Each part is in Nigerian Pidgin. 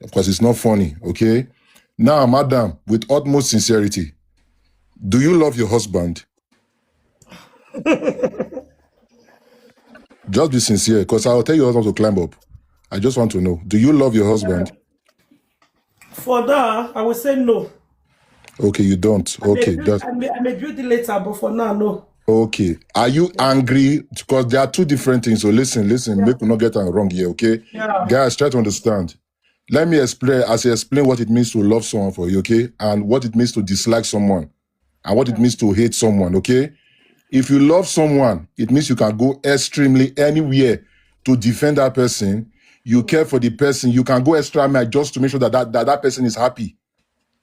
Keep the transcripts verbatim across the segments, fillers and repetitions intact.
because it's not funny, okay? Now, madam, with utmost sincerity, do you love your husband? Just be sincere, because I'll tell your husband to climb up. I just want to know, do you love your husband? For now, I will say no. Okay, you don't. Okay, that I may, I may build it later, but for now, no. Okay. Are you angry? Because there are two different things. So listen, listen, make we not get am wrong here, okay? Yeah. Guys, try to understand. Let me explain as I explain what it means to love someone for you, okay? And what it means to dislike someone and what it means to hate someone, okay? If you love someone, it means you can go extremely anywhere to defend that person. You care for the person. You can go extra mile just to make sure that that, that, that person is happy.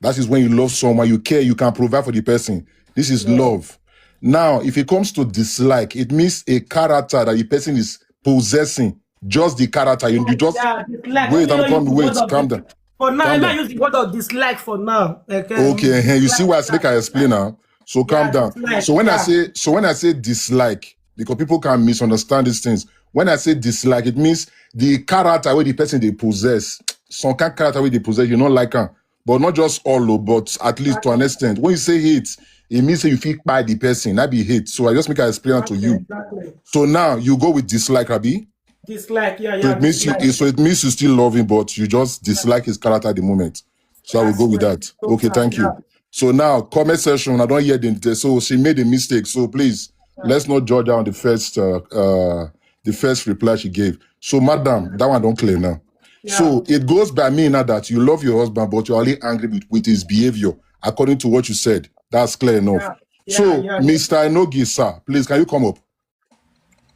That is when you love someone, you care, you can provide for the person. This is love. Now, if it comes to dislike, it means a character that the person is possessing. Just the character. You, you just Yeah, dislike. wait. Let me I'm know coming. the Wait, word of calm dis- down. For now, Calm I'm not down. Using word of dislike for now. Like, um, Okay, eh, you see why I dislike, speak, I explain now. So calm Yeah, down. dislike, So when I yeah. say, so when I say dislike, because people can misunderstand these things. When I say dislike, it means the character where the person they possess. Some kind character where they possess, you not like her. But not just all, oh, but at least to an extent. When you say hate, it means that you feel by the person, not be hate. So I just make I explain that to you. Exactly. So now you go with dislike, Abi. Dislike, yeah, So yeah. it means you. Dislike. So it means you still love him, but you just dislike his character at the moment. So I will That's go with true. That. Okay, thank you. Yeah. So now comment section. I don't hear the detail. So she made a mistake. So please, let's not judge her on the first uh, uh the first reply she gave. So madam, that one don't clear now. Yeah. So it goes by me now that you love your husband, but you're only angry with, with his behavior, according to what you said. That's clear enough. Yeah, So, yeah, yeah. Mister Enogi, sir, please, can you come up?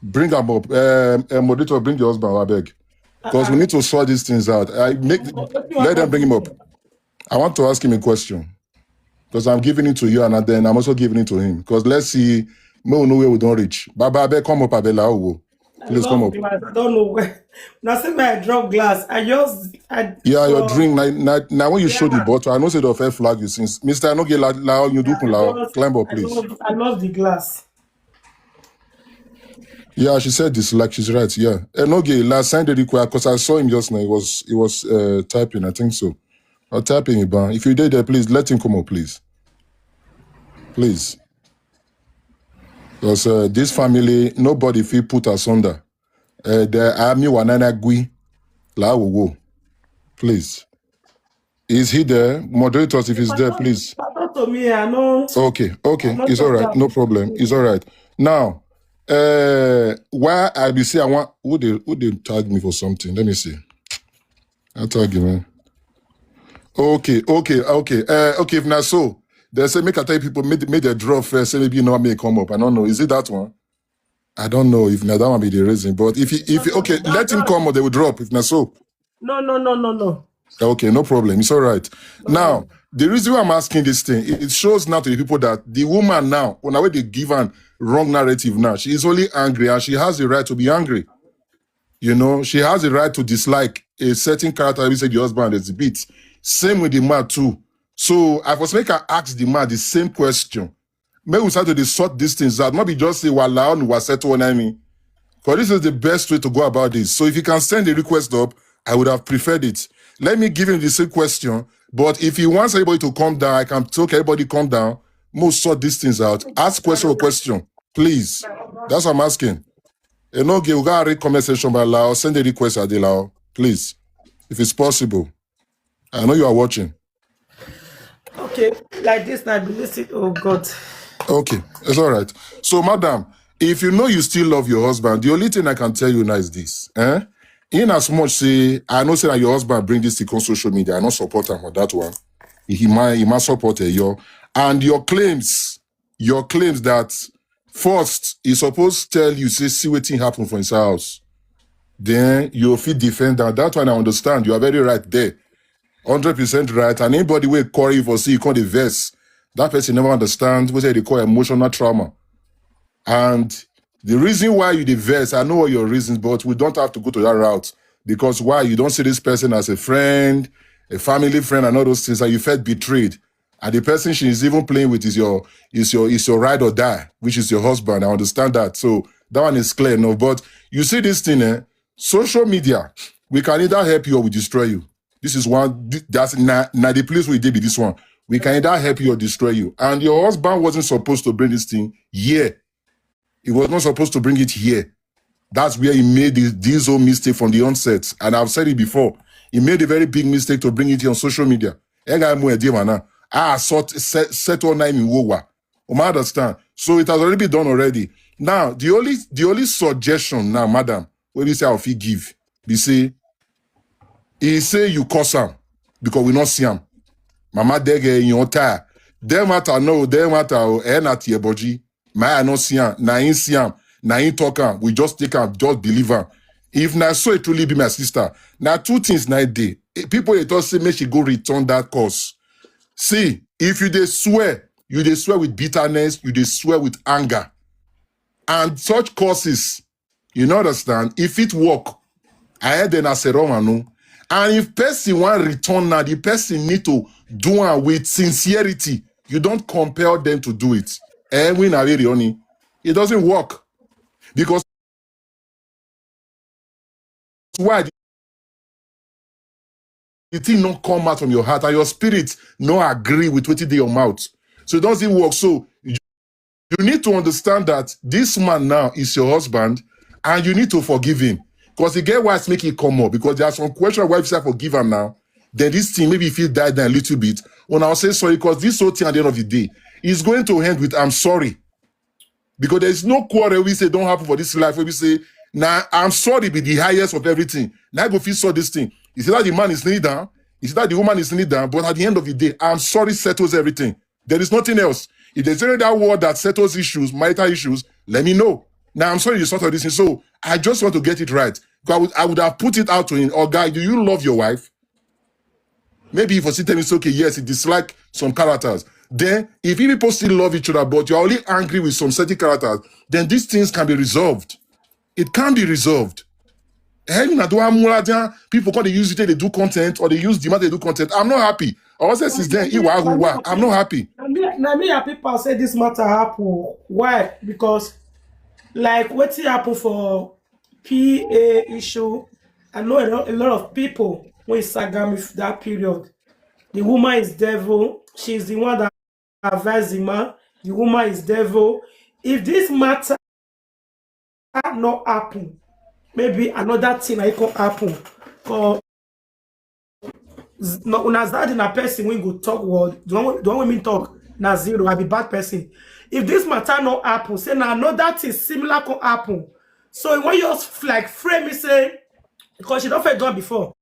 Bring him up. Um, uh, moderator, bring your husband, I beg. Because we need to sort these things out. I make What do you Let them want bring him up. I want to ask him a question. Because I'm giving it to you, and then I'm also giving it to him. Because let's see, we know where we don't reach. Baba, I beg, come up, Abela Owo. Please come up. I don't know where. Now see my drop glass. I just I Yeah, your so- drink. Now, now, now when you show the Yeah. bottle, I know say the fair flag you since. Mister Enogi, la, la, you do Yeah, I la, lost- climb up, I please. lost, I lost the glass. Yeah, she said this. Like, she's right. Yeah, Enogi, la, send the request because I saw him just now. He was he was uh, typing. I think so. Or typing, Iban. If you did there, please let him come up, please. Please. Because uh, this family, nobody feel put asunder. Uh, the Ami Wanana Gui, la wo wo. Please. Is he there? Moderators, if he's there, please. Talk to me, I know. Okay, okay, I'm not it's all right, talking. No problem, it's all right. Now, uh, why I be say I want who they who they tag me for something? Let me see. I tag you, man. Okay, okay, okay, uh, okay. If not so, they say make I tell people make make the draw first. Say maybe you know me come up. I don't know. Is it that one? I don't know if now that might be the reason. But if he, if he, okay, let him come up. They will drop if not so. No, no, no, no, no. Okay, no problem. It's all right. Now, the reason why I'm asking this thing, it it shows now to the people that the woman now, when I they give her wrong narrative now, she is only angry and she has the right to be angry. You know, she has the right to dislike a certain character. We say the husband is a bit. Same with the man too. So I was make her ask the man the same question. Make we start to dey sort these things out. Not be just say wala on was set one enemy. Because this is the best way to go about this. So if you can send the request up, I would have preferred it. Let me give him the same question. But if he wants everybody to come down, I can talk everybody come down. Most sort these things out. Ask question or question, please. That's what I'm asking. Enoge, we gotta read comment section by Lao. Send the request at the Lao, please, if it's possible. I know you are watching. Okay, like this now, be listen. Oh God. Okay, it's all right. So, madam, if you know you still love your husband, the only thing I can tell you now is this. Eh? In as much say, I know say that your husband bring this to come social media, I not support him on that one. He might, he might support her, your and your claims, your claims that first he supposed tell you say see wetin happen for his house, then you fit defend that. That one I understand. You are very right there, hundred percent right. And anybody will call you for see you call the verse, that person never understand what they call emotional trauma. And the reason why you the verse, I know all your reasons, but we don't have to go to that route because why you don't see this person as a friend, a family friend, and all those things, and you felt betrayed. And the person she is even playing with is your is your is your ride or die, which is your husband. I understand that. So that one is clear enough. But you see this thing, eh? Social media, we can either help you or we destroy you. This is one, that's not, not the place where they be this one. We can either help you or destroy you. And your husband wasn't supposed to bring this thing here. He was not supposed to bring it here. That's where he made this, this whole mistake from the onset. And I've said it before. He made a very big mistake to bring it on social media. Ega mu edi mana. Ah, sort set, set all nine in wowa. You might understand. So it has already been done already. Now, the only the only suggestion now, madam, what you say I'll give, be say, he say you curse him because we not see him. Mama dege in your tire. Dem matter no, dem matter oh, eh, na tie body. My I not see him, na him see him, na him talk him. We just take him, just believe him. If na so it truly be my sister, now two things na dey. Eh, people they talk say make she go return that curse. See, if you dey swear, you dey swear with bitterness, you dey swear with anger, and such curses, you know understand. If it work, I heard then I say wrong no. And if person want return now, the person need to do it with sincerity. You don't compel them to do it. Eh, we na very only. It doesn't work because why the thing not come out from your heart and your spirit no agree with what in your mouth. So it doesn't work. So you, you need to understand that this man now is your husband and you need to forgive him. Because he get why make it come up. Because there are some questions why if I forgive him now, then this thing maybe if he died down a little bit. When I'll say sorry, because this whole thing at the end of the day is going to end with I'm sorry. Because there's no quarrel we say don't happen for this life where we say, now I'm sorry be the highest of everything. Now go feel saw this thing. Is it that the man is kneeling down? Is it that the woman is kneeling down? But at the end of the day, I'm sorry settles everything. There is nothing else. If there's any other word that settles issues, marital issues, let me know. Now I'm sorry you sort of this thing. So I just want to get it right. 'Cause I would, I would have put it out to him. Oh, guy, do you love your wife? Maybe if you see them, it's okay. Yes, he dislike some characters. Then, if you people still love each other, but you're only angry with some certain characters, then these things can be resolved. It can be resolved. Hey, na do amuladian, people come they use it, they do content, or they use the matter they do content. I'm not happy. I was since then, iwa ahuwa, I'm not happy. Na me, na me happy pass say this matter happen. Why? Because like wetin happen for P A issue, I know a lot, a lot of people wey saga me for that period. The woman is devil. She's the one that advised the man. The woman is devil. If this matter not happen, maybe another thing like can happen. Cause no, una that na person wey go talk word. The one, wey- the one wey me talk na zero. I be bad person. If this matter not happen, say na another thing similar can happen. So when you like frame me say because she don't fail done before.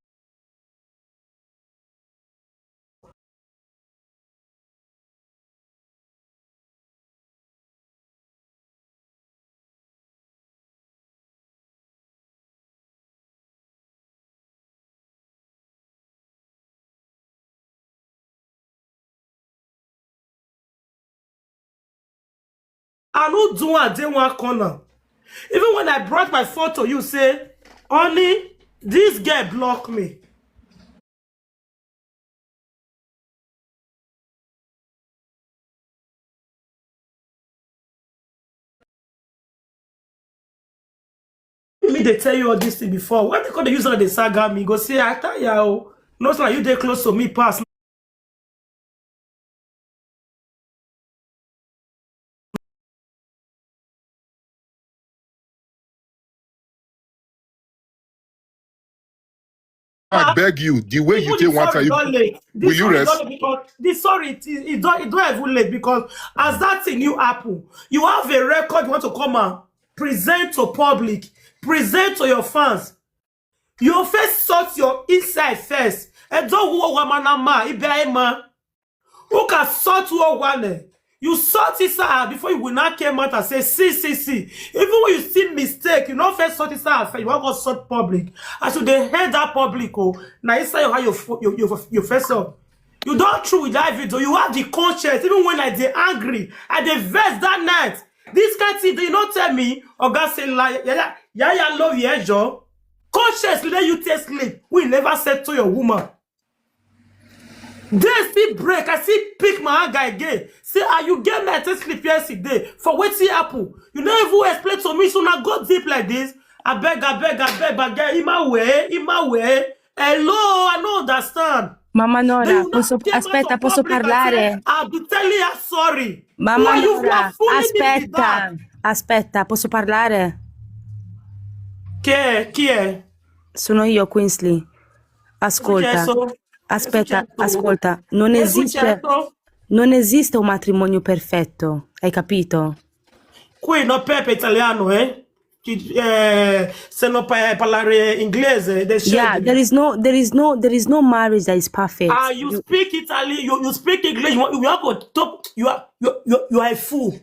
I no do I dey one corner. Even when I brought my photo, you say, honey, this girl block me. Me they tell you all this thing before. When they call the user they saga me, go say I tell you, no sir, you dey close to me pass. I beg you, the way you take one time, you, will you rest? Because this sorry, it, it, don't, it don't even late because as that thing you happen, you have a record you want to come and present to public, present to your fans. You first sort your inside first. And don't go woman man, Ibrahim. Who can sort you one? You sort inside before you will not came out and say, see, see, see. Even when you see mistake, you not first sort inside first. You want to sort public. As you they head that public, oh, now inside how you fo- you you you first up. You don't true with that video. You have the conscience. Even when I dey angry, I dey vex that night. This kind thing they not tell me. Oga say lie, yeah, yeah, yeah, yeah, love you, eh, Joe. Conscience let you take sleep. We never said to your woman. Day still break. I still pick my anger again. Say, are you get me? I take sleep yesterday. For wetin happen? You never even explain to me. So now go deep like this. I beg, I beg, I beg, I beg. In my way, in my way. Hello, I don't understand. Mamma Then Nora, you now posso, came out aspetta, of posso public and say, parlare? "I'll be telling her sorry." Mamma Why you, you Nora, are fooling me with aspetta, that? Aspetta, posso parlare? Chi è? Chi è? Sono io, Queensley. Che è Ascolta, successo? Che è aspetta, successo? Ascolta, non Che è esiste, successo? non esiste un matrimonio perfetto, hai capito? Qui no Pepe italiano, eh? Chi- eh, se non puoi parlare inglese, they Yeah, should. there is no, there is no, there is no marriage that is perfect. Ah, you You, speak Italy, you, you speak English, you, you are go talk, you are you, you, you are a fool.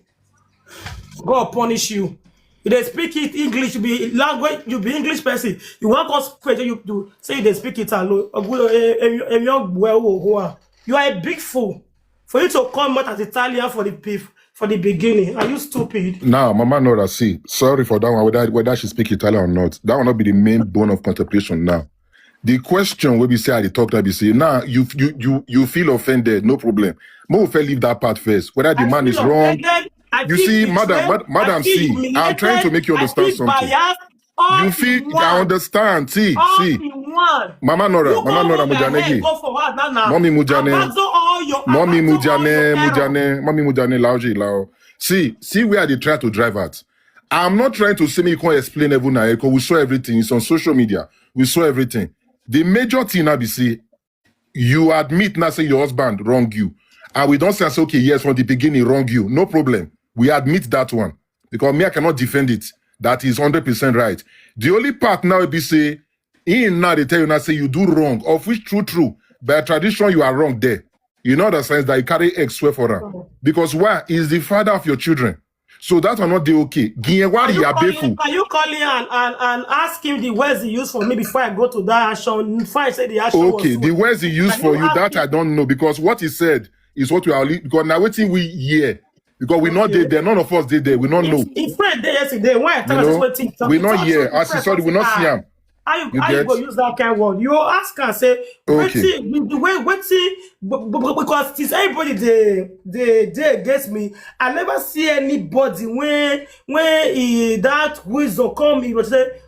God punish you. You dey speak it English, you be language, you be English person. You want us to you do say you dey speak Italo. Ogu- eh, eh, eh, young boy, oh, oh, ah. You are a big fool. For you to come out as Italian for the beef for the beginning, are you stupid? Now, Mama Nora, see, sorry for that one, whether whether she speak Italian or not. That will not be the main bone of contemplation now. The question will be say I dey talk that be say now you you you you feel offended, no problem. Mo will leave that part first. Whether the I man is feel wrong, offended. I you feel see, madam, betrayed. mad, I madam, feel see, I'm trying to humiliated. make you I understand feel something. Biased. All You in feel, I one. Understand. See, All see, in one. Mama Nora, You Mama go Nora hold my head, Mujanegi, go for her now, now. Mommy Mujane, Abazo all your, Mommy abazo all your Mujane, error. Mujane, Mommy Mujane, Laoji Lao. See, see where they try to drive at. I'm not trying to say me you can't explain everything now because we saw everything. It's on social media. We saw everything. The major thing I be see, you admit now say your husband wrong you. And we don't say, okay, yes, from the beginning wrong you. No problem. We admit that one. Because me, I cannot defend it. That is hundred percent right. The only part now be say, in now they tell you now say you do wrong, of which true, true. By tradition, you are wrong there. You know the sense that you carry X swear for him. Because why? He's the father of your children. So that one not dey okay. Can you call him, can you call him and, and, and ask him the words he used for me before I go to that action? Before I say the action was okay, the words he used for you, that I don't know, because what he said is what we are, because now waiting we hear. Because we not dey there, none of us dey there, we not know. His friend there yesterday, when I tell us what he talk, we not hear. As he, sorry, we not see him. How you, how you go use that kind word? You ask and say, okay, wetin, the, the way wetin, b- b- b- because since everybody dey dey dey against me, I never see anybody when when he, that wisdom come, he go say,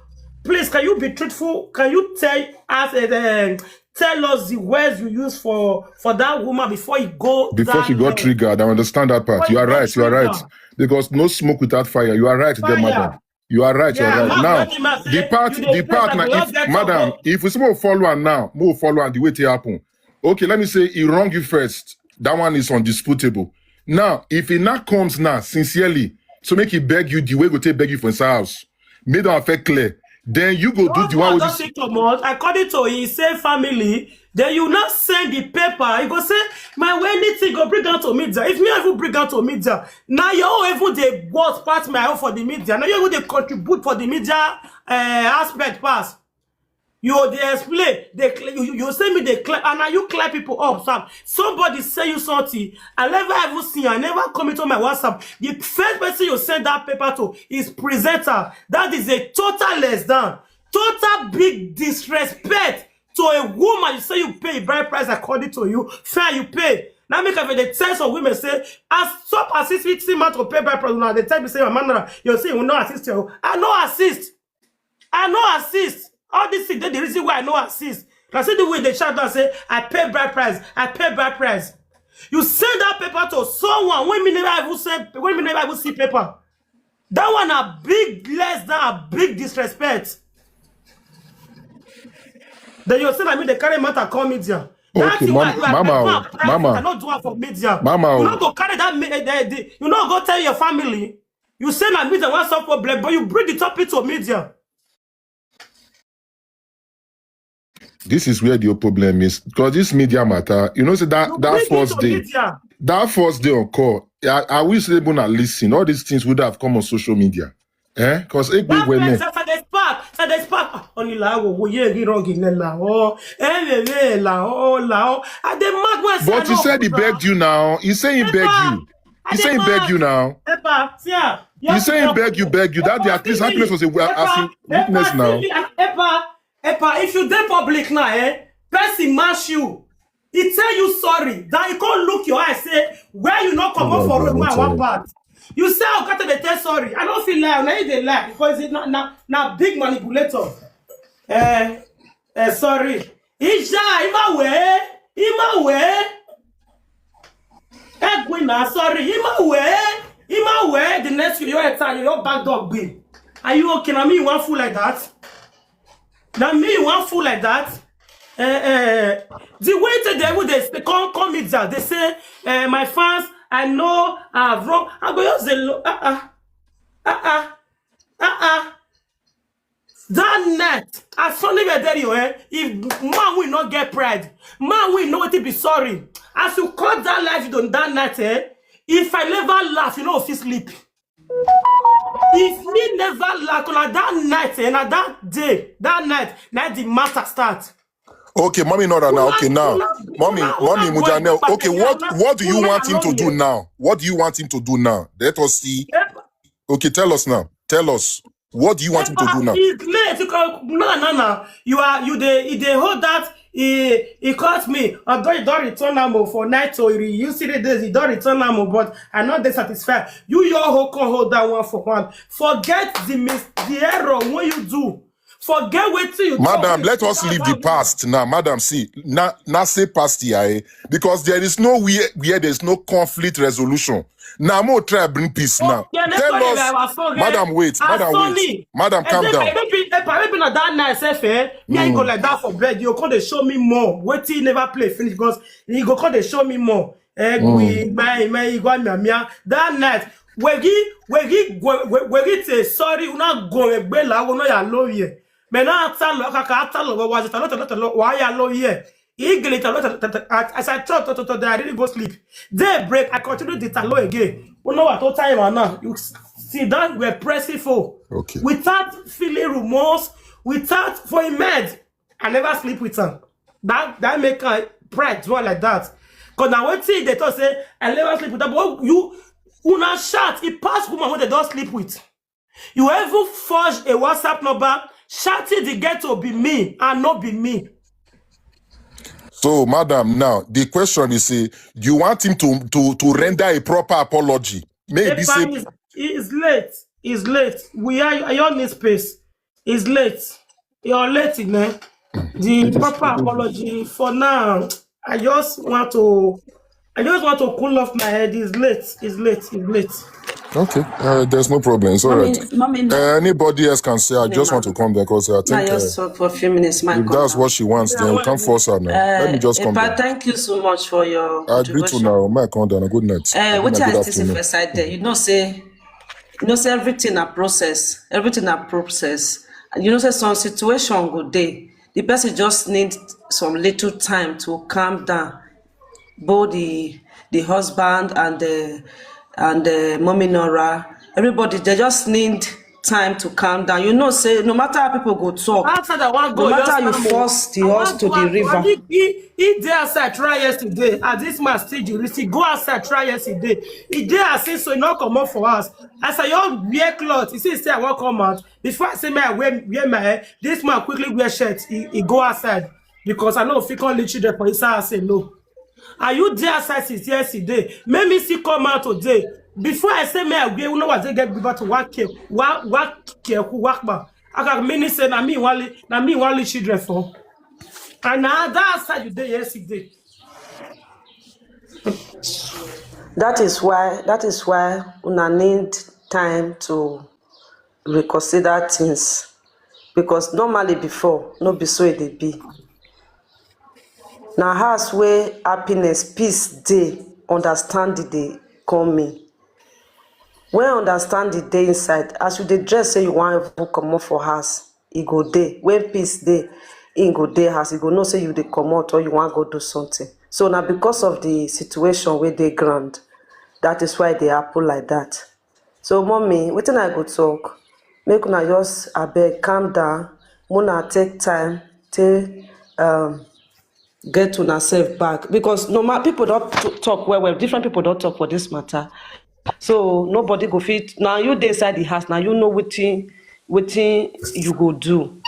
please, can you be truthful? Can you tell us, uh, tell us the words you use for for that woman before he go before she got triggered? I understand that part. You are right. You are right. Because no smoke without fire. You are right there, madam. You are right. You are right. Now, the part, the part now, if madam, if we still follow am now, we follow am the way it happen. Okay, let me say he wrong you first. That one is undisputable. Now, if he now comes now sincerely, so make he beg you the way go take beg you for his house, make that affect clear. Then you go do the one wey just say comot. According to he say family, then you now send the paper. You go say, my way anything go bring out to media. If me even bring out to media, now you all even dey worse pass my own for the media. Now you even dey contribute for the media uh, aspect pass. You dey explain, they cl- you, you say me they clear, and now you clear people up. Sam, somebody say you something, I never even see, I never comment on my WhatsApp. The first person you send that paper to is presenter. That is a total less than, total big disrespect to a woman. You say you pay bride price according to you, fair you pay. Now make up the test of women say, as stop assisting man to pay bride price. Now they tell me say, my man, you say you will not assist you. I no assist. I no assist. All this thing, the reason why I no assist. I see the way they shout and say, I pay bride price. I pay bride price. You send that paper to someone when me never even send, when me never even see paper. That one a big less than a big disrespect. Then you say, I mean, they carry matter call media. That's okay, why you are mama, mama. I not do it for media. Mama, you not go carry that. Me- eh, eh, the- You not go tell your family. You say na media wan solve problem, but you bring the topic to media. This is where the problem is, because this media matter, you know, say that that first day, that first day on call, I, I wish they gonna listen. All these things would have come on social media, eh? Because it be when me. That spark, that spark. Only la wo wo ye ri rogi le la oh, eh le le la oh la oh. I dey mad when. But he said he begged you now. He say he begged you. He say he beg you now. Epa, see am. He say he beg you, beg you. That day at least happiness was a, as a witness now. Epa, Epa, if you dey public now, eh, person mash you. He tell you sorry. Then he come look your eye say, where you no comot for road, why I wan pass? You say, oh, Kata dey tell sorry. I don't feel lie. Now you dey lie because it's not na na big manipulator. Eh, eh, sorry. Isha, Imawe, Imawe. Egwina, sorry, Imawe, Imawe. The next thing you enter, your back door be. Are you okay? Na me you wan fool like that? Na me you wan fool like that? Eh, eh, the way that they would they come come media, they say, eh, my fans, I know I've wrong. I go just say, uh uh, uh uh, uh uh. That night, as Sunday were there, you eh, if man will not get pride, man will know what to be sorry. As you cut that life, you don't that night, eh? If I never laugh, you know if you sleep. If me never laugh, on that night, and at that day, that night, night the matter start. Okay, mommy, not now. Okay, now, mommy, mommy, Mujanel. Okay, what what do you want him to do now? What do you want him to do now? Let us see. Okay, tell us now. Tell us. What do you want him to do now? It's late. You can, no, no, no. You are you they they hold that. He he caught me. I don't don't return am o for night, so he you see the days he don't return am o, but I not dey satisfied. You your whole can hold that one for one. Forget the mis the error when you do. Forget wetin you talk. Madam, let us leave the past now. Madam, see, now now say past here, eh? Because there is no where where there is no conflict resolution. Now more try bring peace now. Tell us, madam, wait, madam, wait, madam, calm down. Maybe na that night sef, eh? Me and go like that for bed. You come dey show me more. Wetin you never play finish because you go come dey show me more. Eh, we my my you go mia mia. That night, wegi wegi wegi say sorry, una go egbe la wo no ya lo ye. Me na ata lo kaka ata lo wa wa ta lo ta lo ta lo wa ya lo ye. Igele ta lo ta ta as I talk to to to I really go sleep. Day break, I continue the talo again. You know what? What time now? You see that we're pressing for. Okay. Without feeling remorse, without for a man, I never sleep with her. That that make her pride dwell like that. Cause now what thing they talk say I never sleep with her. But you una shout, it pass woman when they don't sleep with. You even forge a WhatsApp number, shouting the ghetto be me and not be me. So, madam, now the question is, say, do you want him to to to render a proper apology? Maybe say it's, it's late. It's late. We are, are you on this space? It's late. You're late, man. The proper apology for now. I just want to I just want to cool off my head. It's late. It's late. It's late. Okay, uh, there's no problem. It's all right. Mommy, uh, anybody else can say, I just want to come there because I think uh, just talk for a few minutes. My if that's what she wants, then we can't force her now. Uh, Let me just come there. Thank you so much for your. I agree to now. My come down. Good night. Uh, what I still first side there, you know, say, you know, say everything a process. Everything a process. And you know, say some situation go day. The person just need some little time to calm down. Both the the husband and the and the mommy Nora, everybody they just need time to calm down. You know, say no matter how people go talk, after that one go, no matter how you force the horse to the river. He, he, he dey outside try yesterday. As this man still dey receive, go outside try yesterday. He dey as if so he not come up for us. As I all wear cloth, he say say I won't come out. Before I say my wear wear my hair, this man quickly wear shirt. He, he go outside because I know if he can't lead children for his house alone. Are you there outside since yesterday? Make me see come out today. Before I say me I wear, you know what they get back to work here. Work work here who work man. I got many say na me only na me only children for. And now that outside you dey yesterday. That is why that is why una need time to reconsider things, because normally before no be so e dey be. Na house wey happiness, peace dey, understanding dey come in. When understanding dey inside, as you dey dress say you wan even comot for house, e go dey. When peace dey, im go dey house, e go know say you dey comot or you wan go do something. So na because of the situation wey dey ground, that is why e dey happen like that. So mommy, wetin I go talk? Make una just abeg calm down, una take time take um, get una self back, because no matter people don talk well well, different people don talk for this matter. So nobody go fit, now you dey inside the house, now you know wetin wetin you go do.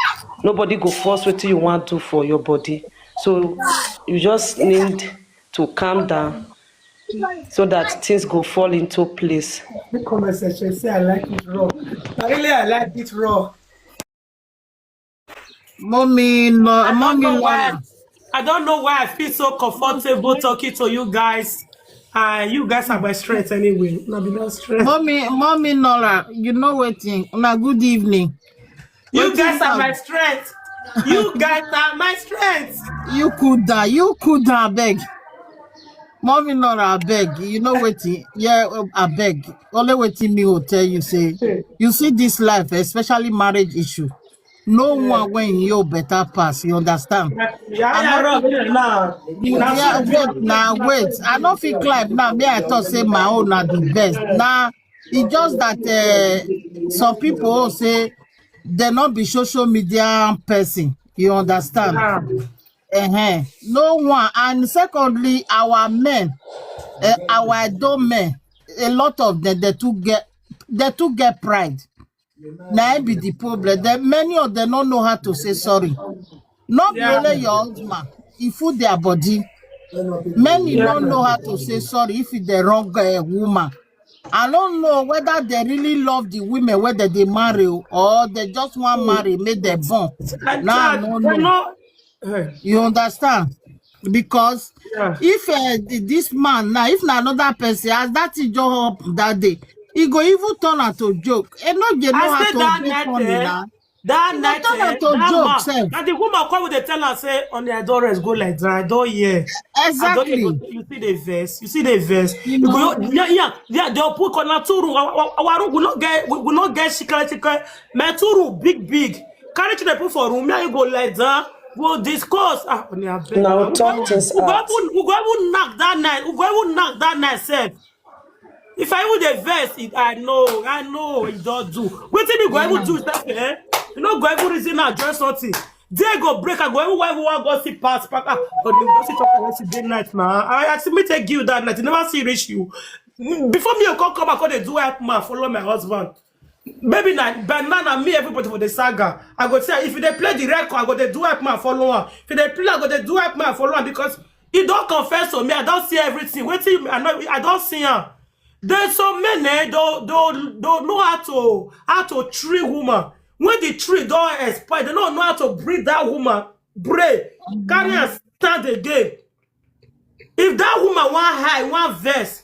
Nobody go force wetin you wan do for your body. So you just need to calm down so that things go fall into place. The comment section say I like it raw. I really I like it raw. Mommy, no, I mommy, don't know why. I don't know why I feel so comfortable talking to you guys. Uh, you guys are my strength anyway. Una be my strength. Mommy, Mommy Nora, you know wetin? Una good evening. You Wetin guys are talk? My strength. You guys are my strength. You cool down, you cool down, abeg. Mommy Nora, abeg, you know wetin? Yeah, um, abeg. Only wetin me will tell you say, you see this life, especially marriage issue. No one when you better pass, you understand? Yeah, yeah, wrong here now. Yeah, wait now, wait. I no fit climb now. Me, I thought say my own na the best. Now, it's just that uh, some people will say they not be social media person. You understand? Ah, Uh-huh. No one. And secondly, our men, uh, our Edo men, a lot of them, they too get, they too get pride. Now be the problem. Then many of them don't know how to say sorry. Not be yeah. Only your husband, he fool their body. Many Yeah. Don't know how to say sorry if it's the wrong uh, woman. I don't know whether they really love the women, whether they marry or they just want marry, make them born. I Now, can't. No, I no. Know. Eh, You understand? Because yeah. If uh, th- this man now, if na another person, as that thing just happen that day, he go even turn am to joke. E no dey know I how said to that make night, funny eh? Now. That He go night, turn eh? Am to That joke man, sef. That the woman come with the tell her say, "On the adorers go like that. I don't hear." I don't hear. Exactly. You see the verse. You see the verse. You You go, know. yeah, yeah, yeah. They'll put corner two room. Our, our, our room will not get. We will not get secret, secret. My two room big, big. Carry to the put for room. Yeah, you go like that. We'll discuss. Ah, on the abeg. Now We go, talk this we go out. Even, we go even knock that night. We go even knock that night sef. If I even the verse, it, I know, I know it don't do. Wetin you go even do that, eh? You no go even reason and join something. Day go break, I go even why everyone go see pass, pass. Ah, but you go see talk about today night, man. I ask me take you that night. You never see reach you. Before me, you come come, I come dey do help man, follow my husband. Baby, na by now, na me, everybody for the saga. I go say, if you dey play the record, I go dey do help man, follow am. If you dey play, I go dey do help man, follow am because he don't confess to me. I don't see everything. Wetin I know, I don't see am. There's so many, eh, don't, don't, don't know how to, how to treat woman. When the tree don't expire, they don't know how to breed that woman. Bray, carry and stand again. If that woman want high, want verse,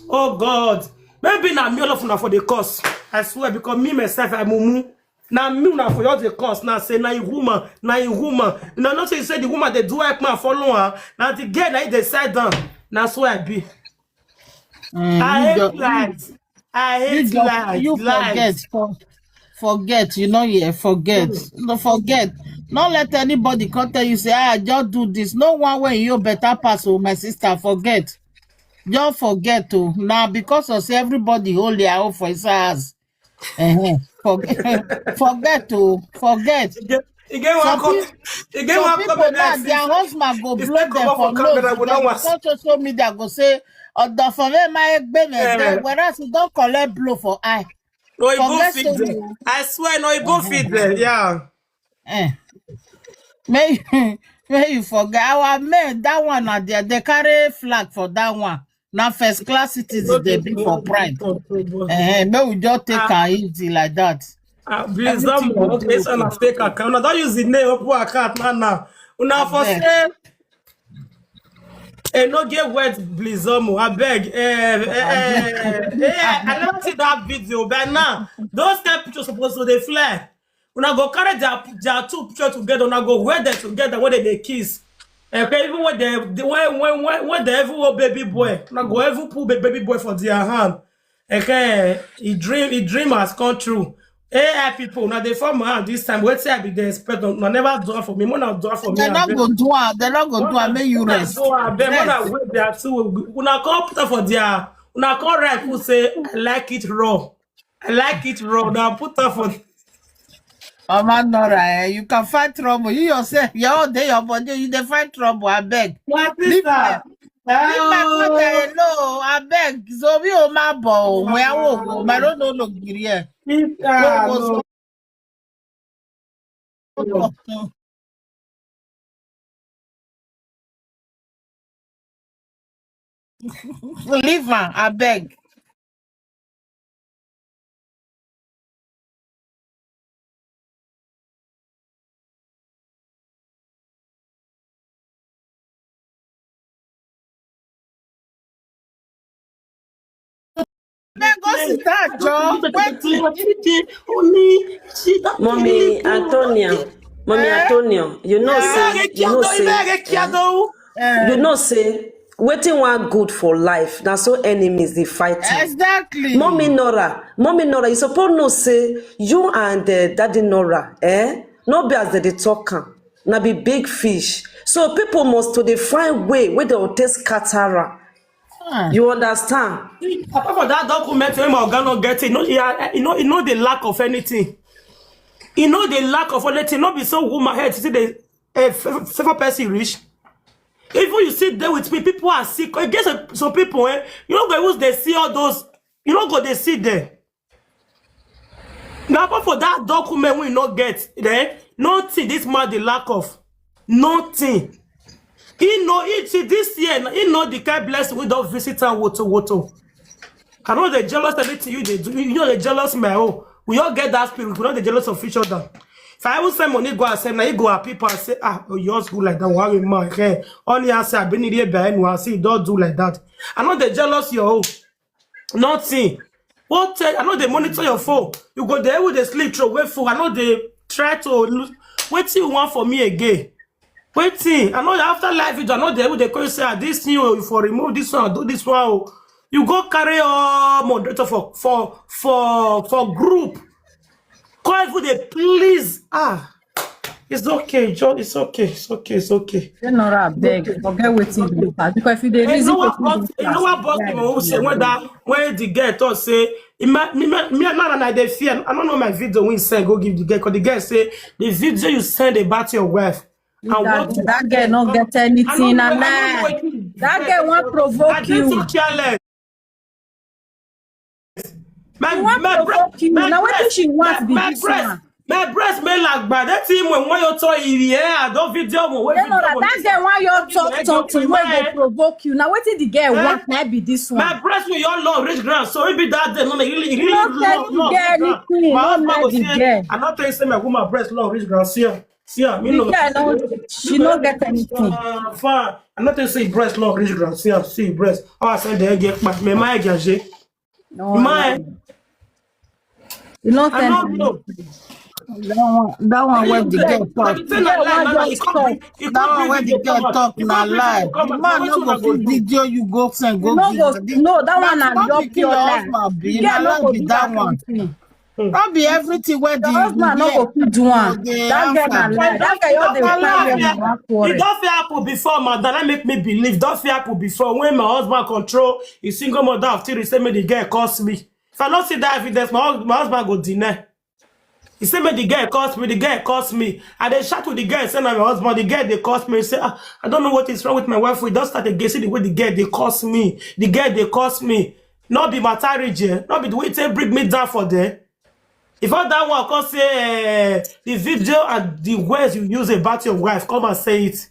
oh God, maybe na me all of una for the cause. I swear, because me myself, I mumu. Na me una for all the cause. Now say na a woman, na a woman. Now not say you say the woman they do help man follow her. Now the girl na dey side down. Na so I be. Mm, I you hate just, lies. I you hate just, lies. you Lies. Forget for, forget. You know, yeah, forget. No forget. Not let anybody come tell you say, "Ah, just do this." No one way you better pass, oh my sister. Forget. Just forget, oh. Now because of say everybody hold their own for his house. Uh-huh. Forget, forget, oh, forget. Again, again, Some one come. people, Again, some one people come. Now Next, their husband go it's blow take them over for for camera. Nose. We Then don't they want. Come social media go say, "Ọ̀dọ̀ for me my baby." Then Eh, whereas you don't collect blow for eye. no, it go Forget fit story, there. Oh. I swear, no, it go fit there. Yeah. Eh. May may you forget our men. That one are there. They carry flag for that one. Now first class citizens they be for pride. Eh, may we just take Ah, her easy like that. ah, please, Everything don't go move. Be This one okay. Of fake account. Now don't use the name open account now. Now una for Abeg. Say, e no get wet blizomo. I beg. Eh, eh, Abeg. eh, eh, I never see that video. But now those kind pictures supposed to they fly. Una go carry their their two pictures together. Una go wear them together when they, they kiss. Okay, even when they, they when when when when they even hold baby boy, una go even put the baby boy for their hand. Okay, he dream, he dream has come true. A I people, now they form hand this time. Wait till I be the expert. Una never do am for me. Una do am for me. They not Abeg. Go do am. They not go do am. Una Make you una rest. Do am. Abeg, una Rest. Wait there too. Una come put am for there. Una come write put say, "I like it raw. I like it raw." Now put am for. Mama Nora, eh, you can find trouble. You yourself, your own day, your body, you dey find trouble. I beg. My Leave my sister. leave my brother Oh, alone. I beg. So we oh my boy, we are wo. My don't know no giri. Eh. Sister, Go go no. So leave am. I beg. Then go sit down, Joe. Wait. Mommy Antonia, Mommy Antonia, you know say, you know say, eh, you know say, wetin wan good for life, na so enemies dey fight am. Exactly. Mommy Nora, Mommy Nora, you suppose know say you and, eh, Daddy Nora, eh, no be as dem dey talk am, na be big fish. So people must to dey find way wey dem go take scatter am. You understand? Apart from that document wey my oga no get, e no, e, e no, e no dey lack of anything. E no dey lack of anything. No be so woman head see the, eh, f- f- favor person reach. Even you sit there with me, people are sick. E get some, some people, eh, you no go even dey see all those. You no go dey see them. Now, apart from that document we no get, eh, nothing this man dey lack of. Nothing. He know it. See, this year, he know the kind blessing we don visit am woto woto. I no dey jealous anything you dey do. You no dey jealous my own. We all get that spirit. We no dey jealous of each other. If I even send money go and send, na you go at people and say, "Ah, oh, yours good like that. Why we man? Hey, only I say I been here by anyone. I see you don't do like that." I no dey jealous your own. Nothing. What, eh, I no dey monitor your phone. You go there with the sleep throw away phone. I no dey try to lose. Wetin you want for me again? Wetin? I know after live video, I know they will dey call you say, "Ah, this thing, oh, you for remove this one, do this one." Oh. You go carry all moderator for for for for group. Call even dey please. Ah, it's okay, John. It's okay. It's okay. It's okay. Say Nora, abeg, forget wetin you pass. Because if you dey You reason know what wetin bust? You know what bust me? When we say when that when the girl talk say, "Ima- me me me man and I dey fear." I don't know my video when send go give the girl, 'cause the girl say the video you send about your wife. And that, what that girl no get I anything don't and know, I don't know lie. wetin you That get. Girl wan I provoke dey so you. Careless. My She wan my breast provoke you. my Na wetin breast she want my be my this breast one. My breast may like bad. That thing when when you talk, yeah, I don't video when when Then no, video that girl wan your talk something wey go provoke you. Na wetin the girl want na be this one. My breast will your long reach ground, so it be that day. No, really, really No long, tell the long girl reach ground. Anything. My No husband let go the say, girl. I'm not telling you say my woman breast long reach ground. See her, see her. Me The no. Girl no, she no get anything. Uh, fine. I'm not telling you say breast long reach ground. See her, see breast. Oh, I said the get back. Me my gaje. No, My no. You no I tell don't me. Know. That one, that one where the girl talk. Everything I lie, no, no, it can't bring, it That can't one bring where the video girl come out. Talk It na can't bring lie. video come out. Man no Wetin go una go fit do? Video you go send You go no go give. No, that Na one na not your picking pure your lie. Husband be The na girl no lie go be do that that one. Kind thing. No be everything where the Your husband no yeah. Go fit do am. Dey That girl na answer. Lie. That girl just dey find where una wan It quarrel. Don't feel happen before, madam. That make me believe. Don't feel happen before when my husband control his single mother of three. Say me the girl curse me. If I don't see that evidence, my, hus- my husband go deny. He say me the girl curse me. The girl curse me. And they shout to the girl say na my husband. The girl they curse me. Say, "Ah, I don't know what is wrong with my wife. We don't start again. See the way the girl they curse me. The girl they curse me. Not be my marriage, eh? Not be the way they bring me down for there." If all that one come say, eh, the video and the words you use about your wife, come and say it.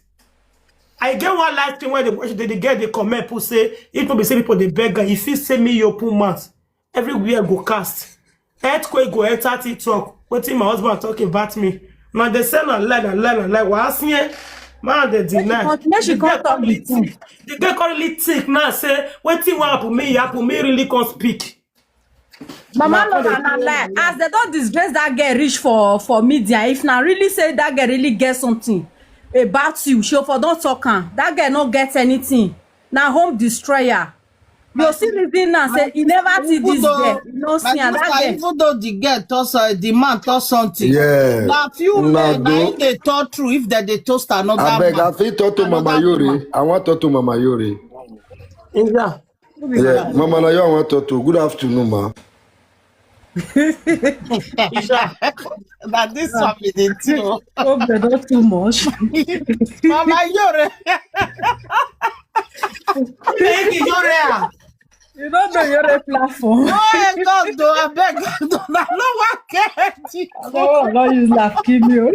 I get one live stream where the, the, the girl they comment who say, "If no be say people they beg her, if he say me you open mouth, everywhere go cast. Earthquake go enter TikTok. Wetin my husband talk about me?" Now they say na lie, na lie, na lie. What I see, man, they deny. Make she come The girl talk the currently think. The girl currently think now say, "Wetin will happen me, happen me really come speak." Mama no na lie. As they don't disgrace that girl reach for for media, if na really say that girl really get something about you, she for don't talk am. That girl no get anything. Na home destroyer. You see reason now say he never see this girl. You no see am that girl. Even though the girl toss uh, the man toss something. Yeah. Na few men na if they talk true if they they toast another. I beg, man. I fit talk to Mama Yuri. I want talk to Mama Yuri. Yeah. Yeah, Mama, now you want to talk to. Good afternoon, ma. That this one be the thing. Oh, not too much. Mama Yore. Baby Yore. You don't know your platform. Oh, God, do I beg God, do I no one care. I don't use laugh, kill you.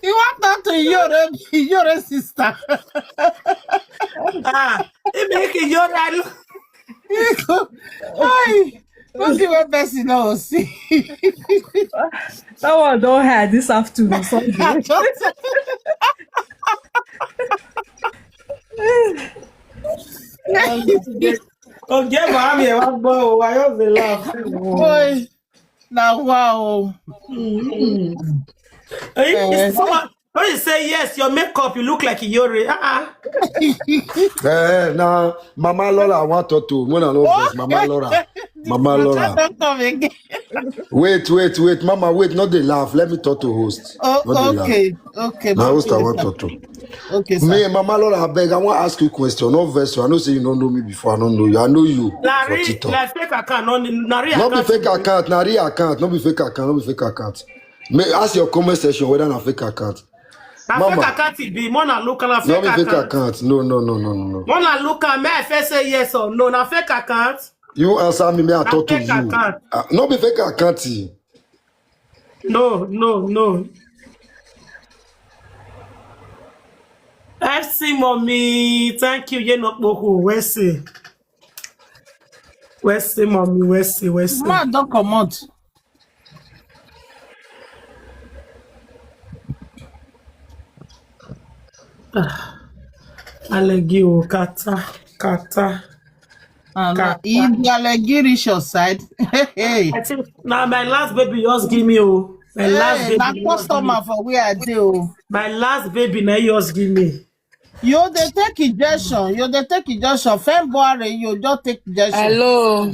You want that to your your sister? Ah, it make it your. Hey, don't give a person no see. That one don't hide this afternoon. Sunday. Okay, mommy, what boy? Why you dey laugh? Boy, now wow. Hey, someone, when you say yes, your makeup, you look like Iyore. Uh-uh. Eh, na Mama Laura I wan talk to. When I know this, Mama Laura. Mama Laura. Don't come again. Wait, wait, wait, Mama, wait. Not dey laugh. Let me talk to host. Not dey Oh, laugh. okay, okay, Na host I okay, wan sir. Talk to. Okay, sir. Me, Mama Laura, I beg. I wan ask you question. No vex you. I know say you don't know me before. I don't know you. I know you Na for real, TikTok. na fake account, no, na real No be account. Fake account. Na real account. No be fake account. No be fake account. Me ask your comment section whether na fake account. Na Mama. Fake account it be. More na look na No fake be fake account. Account. No, no, no, no, no, no. More na look am. May I first say yes or no? Na fake account. You answer me. May I Na talk to fake you. Account. Uh, no be fake account. No, no, no. F C mommy, thank you. Ye no kpoko. Where see? Where see mommy? Where see? Where see? Man, don't come out. Alegi o kata kata. And Kata. If the allergy reach your side, hey, I think now my last baby just give me oh. My last hey, baby. na Na just give me. Customer for where I do. My last baby na just give me. You dey take injection. You dey take injection. February, you just take injection. Hello.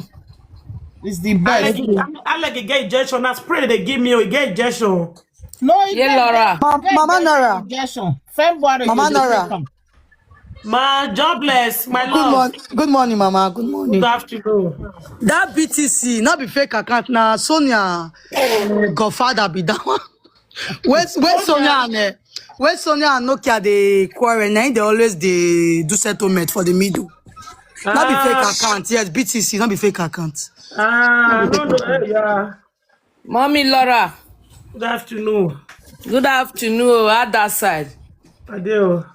It's the best. Alegi, Alegi get injection. Na spray they give me. Oh, he get injection. No, it Yeah, get Laura. Ma- Mama Nora. Injection. February. Mama You dey Nora. Take am. Ma jobless. My Good love. Morning. Good morning, Mama. Good Good morning. Afternoon. That B T C, not be fake account. Now Sonia, uh, godfather be that one. Where's where's Sonia and uh, where's Sonia and Nokia they quarrel? Now they always they do settlement for the middle. Not be fake Ah, account. Yes, B T C, not be fake account. ah, no, no, eh, yeah. Mommy Laura. Good afternoon. Good afternoon. How that side? I do.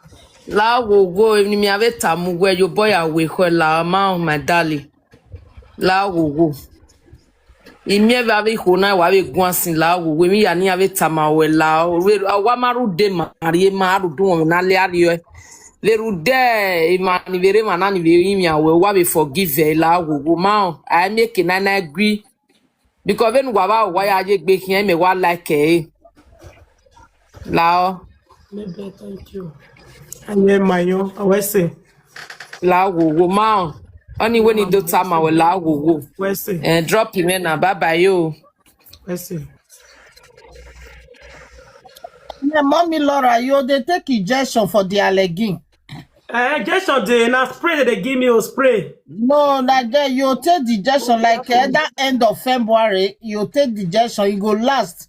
La wo wo ni mi ave tamu we yo boy awe ho la ma my darling. La wo wo. Imi ave ave ho na wa ave gwansin la wo we mi ya ni ave tama we la o. We wa maru de ma ri ma ru dun na le ari e. Le ru de e ma ni vere ma na ni vere mi awe wa be forgive e la wo wo ma o. I make a nine agree. Because when wa wa wa ya je gbe hin me wa like e. La o. Maybe thank you. Anye mayo. Where see? La wo wo ma o. Oni we ni do tama we la wo wo. Where see? Eh, drop him in na bye bye yo. Where see? Yeah, mommy Laura, you dey take injection for the allergy. Eh, injection dey na spray they give me. Oh, spray. No, na there you take the injection like uh, that end of February. You take the injection, it go last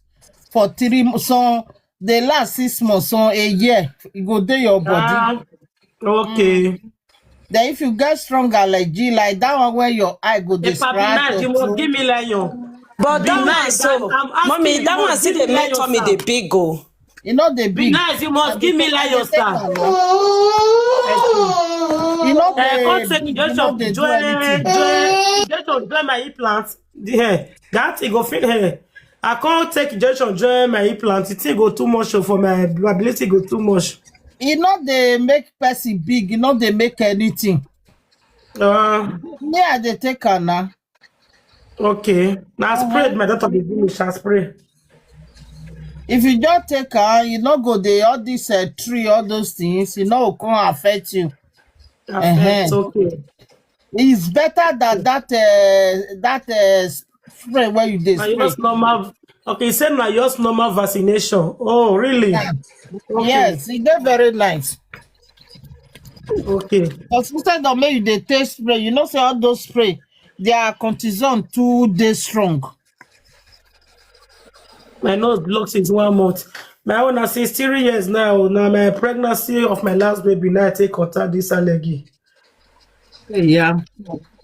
for three months. So they last six months, so a year. It go dey your body. Ah, okay. Then if you get strong allergy like that one where your eye go If I be nice, you must give me lion. But Be that one nice, so, I'm, I'm asking mommy, you that must one still give dey me make lion tummy star. Dey big o. You know they Be big. Nice, you must give me lion star. You know I they, can't take you know injection. they do Join, anything. join, injection, join my implant. The hair. That it go fit hair. I can't take injection, join my implant. It go too much for my ability go too much. You know they make person big. You know they make anything. Uh, Me, I dey take am now. Okay. Now spray, my daughter be give me shall spray. If you just take am, you no go dey all this uh, tree, all those things. You no go come affect you. Affect, Uh-huh. Okay. It's better than that uh, that uh, spray where you dey Na spray. Just normal. Okay, you say na just normal vaccination. Oh, really? Yeah. Okay. Yes, it dey very nice. Okay. But instead of make you dey take spray, you know say all those spray, their cortisone too dey strong. My nose block since one month. My own na sixty-three years now. Now my pregnancy of my last baby now I take contact this allergy. Yeah.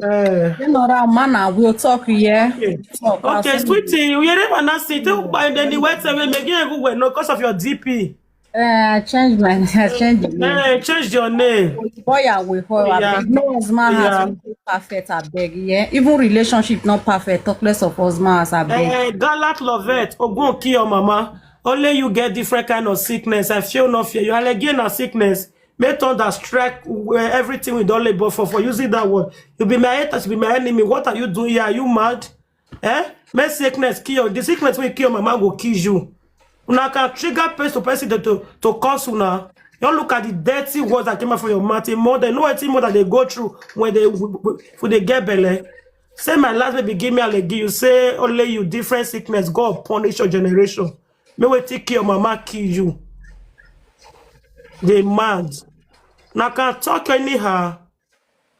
Eh, You know that man, I will talk here. okay. Talk, I'll Okay, send sweetie, you never not see. Tell by the way, tell me again, go well, no, because of your D P. Uh, I changed my, I changed the name. Eh, change your name. Boy, I will call. Yeah. I beg. No husband Yeah. has been perfect. I beg. Yeah, even relationship not perfect. Talk less of husband has. I beg. Eh, Galat Lovett, Ogun kill your mama. Only you get different kind of sickness. I feel no fear. You are again a sickness. Make thunder strike where everything we don labor for, for using that word. You be my haters, you be my enemy. What are you doing here? Are you mad? Eh? Make sickness kill you. The sickness will kill mama go kill you. Una can trigger person to person to, to, to curse una. You look at the dirty words that came out from your mouth. More than know what more that they go through when they when they get belle. Say my last baby give me a leg. You say only you different sickness. God punish your generation. May we take care of mama kill you. They mad. Now can talk anyhow,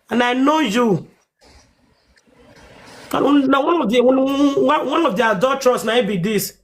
and I know you. And now one of the one, one of the adulterers now be this.